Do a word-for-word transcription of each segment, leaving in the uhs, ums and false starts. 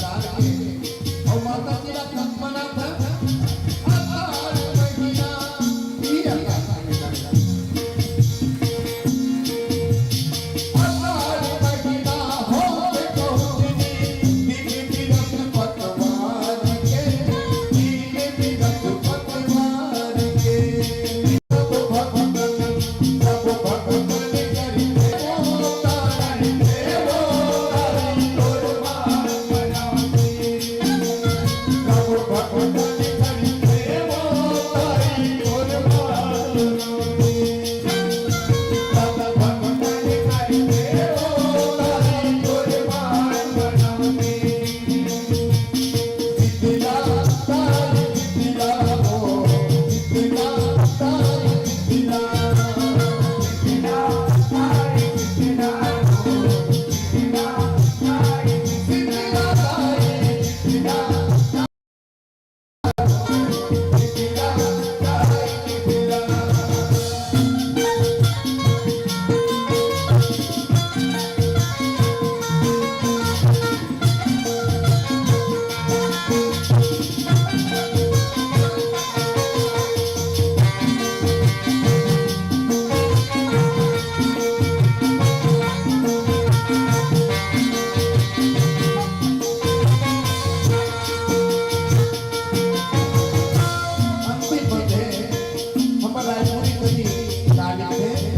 अउ माता जी ला कब मनात हे? अखाढ़ महीना, ई अखाढ़ महीना। अखाढ़ महीना होत कहूँ दिन, दिन बिरत पतवार के, दिन बिरत पतवार के। अंतिम पद हे, हमर रायपुरी कवि का लिखे।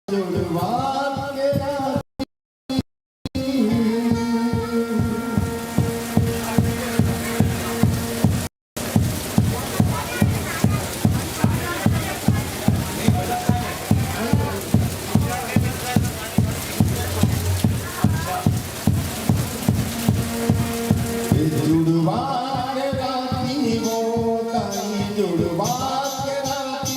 जुड़वा के राती। जुड़वा के राती वो ताई, जुड़वा के राती।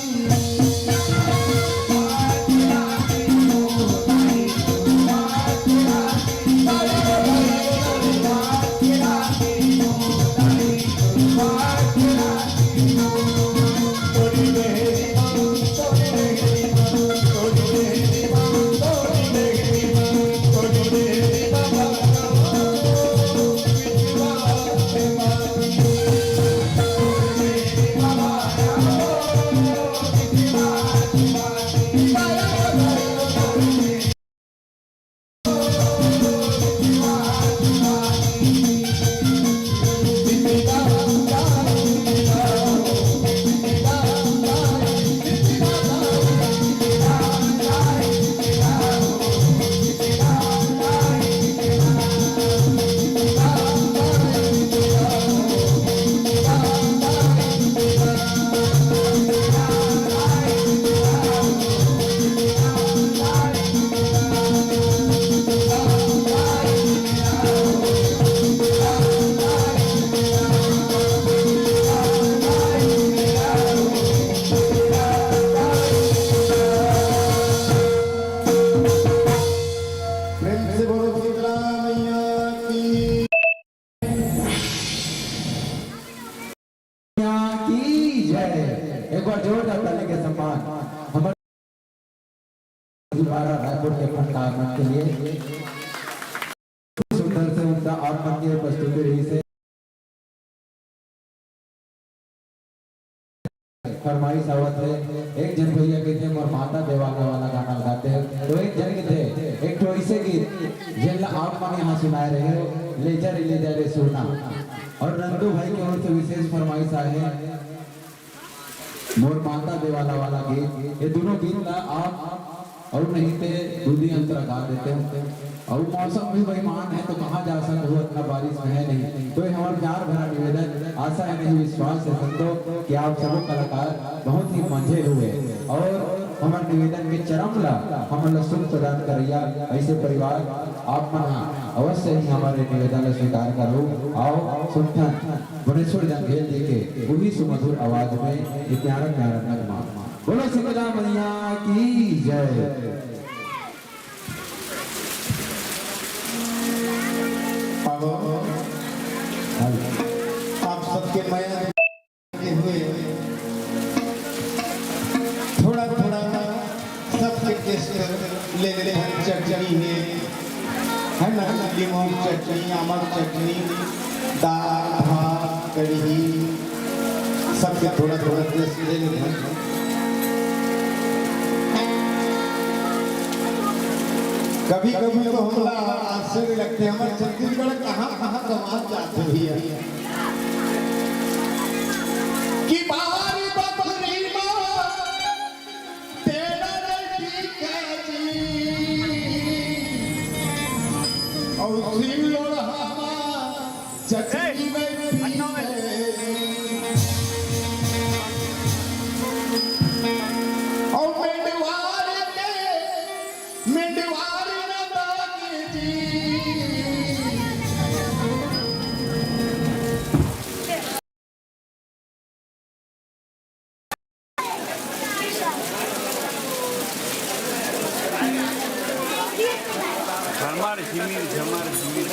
प्रेम से बोलो शीतला मैया की। मैया की जय। एक बार जोरदार ताली के सम्मान हमारे द्वारा रायपुर के फनकार मंच के लिए। सुंदर से उनका आप मन के प्रस्तुति रहिसे। फरमाइश आवत हे, एक झन भैया कहिथे मोर माता देवाला वाला गाना गाते हे, तो एक झन कहिथे एक ठो ऐसे गीत जेन ला आप मन यहाँ सुनाए रहे हो, ले जा रे, ले जा रे सोना। और नंदू भाई के ओर से विशेष फरमाइश आए हे, मोर माता देवाला वाला गीत। ये दोनों गीत ला आप और नहीं ते दूधी अंतरा गा देते हो। और मौसम भी बेईमान है तो कहाँ जा सकते हो, इतना बारिश में है नहीं। तो ये हमारा प्यार भरा निवेदन, आशा है नहीं विश्वास है संतो कि आप सबो कलाकार बहुत ही मंझे हुए और हमारे निवेदन के चरम ला हमन ला सुख प्रदान करैया ऐसे परिवार आप मन हा अवश्य ही हमारे निवेदन ला स्वीकार करो। आओ सुनथन भुवनेश्वर जंघेल जी के उही सुमधुर आवाज में ये प्यारा प्यारा नगमा। बोलो शीतला मैया की जय। अब आप सबके मया देते हुए थोड़ा थोड़ा सबके टेस्ट ले लेते हैं। चटनी है, है ना, नींबू चटनी, आमक चटनी, दाल, भात, कढ़ी, सबके थोड़ा थोड़ा टेस्ट ले लेते हैं। कभी कभी तो हमला आश्चर्य लगते हैं, हमारे छत्तीसगढ़ कहाँ कहाँ गंवा जाते भैया। कि बाहरी बकरी माँ तेरा नहीं टिका जी, और सिर लोढ़ा माँ चटनी में पीसे। और मेंढवार के, मेंढवार न दागे जी। झमार झिमिर, झमार झिमिर।